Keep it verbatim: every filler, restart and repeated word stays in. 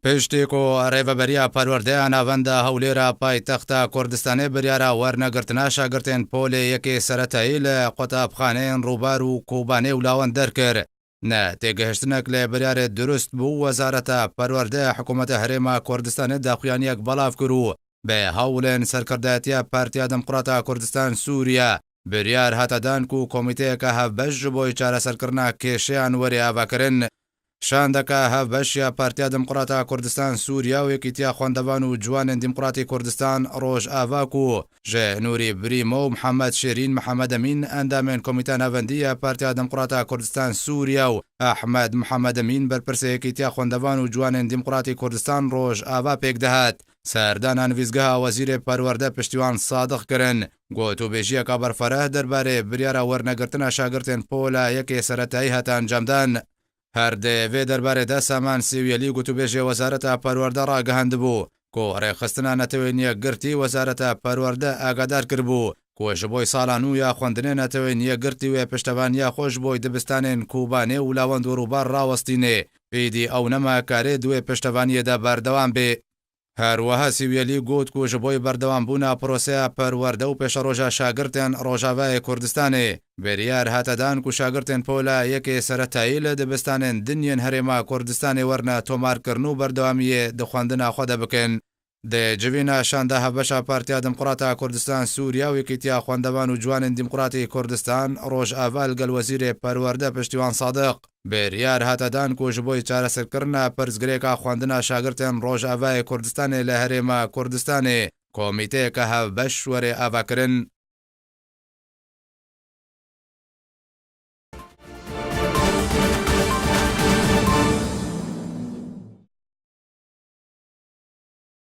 Piştî ku Rêveberiya Perwerdeya Navenda Hewlêra paytexta Kurdistanê biryara wernegirtina şagirtên polê yekê seretayî li qutabxaneyên Rûbar û Kobanê û Lawan derkir, ne têgihiştinek li biryarê dirust bû, Wezareta Perwerde Hikûmeta Herêma Kurdistanê daxuyaniyek belav kir û bi hewlên serkirdayetiya Partiya Demokrata Kurdistan Sûriye biryar hate dan ku komîteyeke hevbeş ji bo çareserkirina kêşeyan were avakirin. Şandeke hevbeş ya Partiya Demokrata Kurdistan Sûriye û Yekîtiya Xwendevan û Ciwanên Demokratî Kurdistan Rojava ku ji Nûrî Brîmo û Mihemed Şêrîn Mihemed Emîn endamên Komîta Navendî ya Partiya Demokrata Kurdistan Sûriye û Ehmed Mihemed Emîn berpirsê Yekîtiya Xwendevan û Ciwanên Demokratî Kurdistan Rojava pêk dihat. Serdana nivîsgeha Wezîrê Perwerde Piştîwan Sadiq kirin. Gotûbêjiyeka berfereh derbarê biryara wernegirtina şagirtên pola yekê seretayî hate encamdan. Her di vê derbarê de Saman Sêwiyelî, gotûbêjê Wezareta Perwerde, ragihandibû ku rêxistina Netewên Yekgirtî Wezareta Perwerde agadar kiribû ku ji bo sala nû ya xwendinê Netewên Yekgirtî wê piştevaniya xwe ji bo dibistanên Kobanê û Lawend û Rûbar rawestînê. Êdî ew nema karê di wê piştevaniyê de berdewam bê. Her wiha Sîwiyelî got ku ji bo berdewambûna proseya perwerde û pêşeroja şagirtên Rojavayê Kurdistanê, biryar hate dan ku şagirtên pola yekê seretayî li dibistanên din yên Herêma Kurdistanê werine tomarkirin û berdewamiyê di xwendina xwe de bikin. Di civîna şanda hevbeşa Partiya Demokrata Kurdistan Sûriye û Yekîtiya Xwendevan û Ciwanên Demokratî Kurdistan Rojava li gel Wezîrê Perwerde Piştîwan Sadiq, biryar hate dan ku ji bo çareserkirina pirsgirêka xwendina şagirtên Rojavayê Kurdistanê li Herêma Kurdistanê komîteyeke hevbeş were avakirin.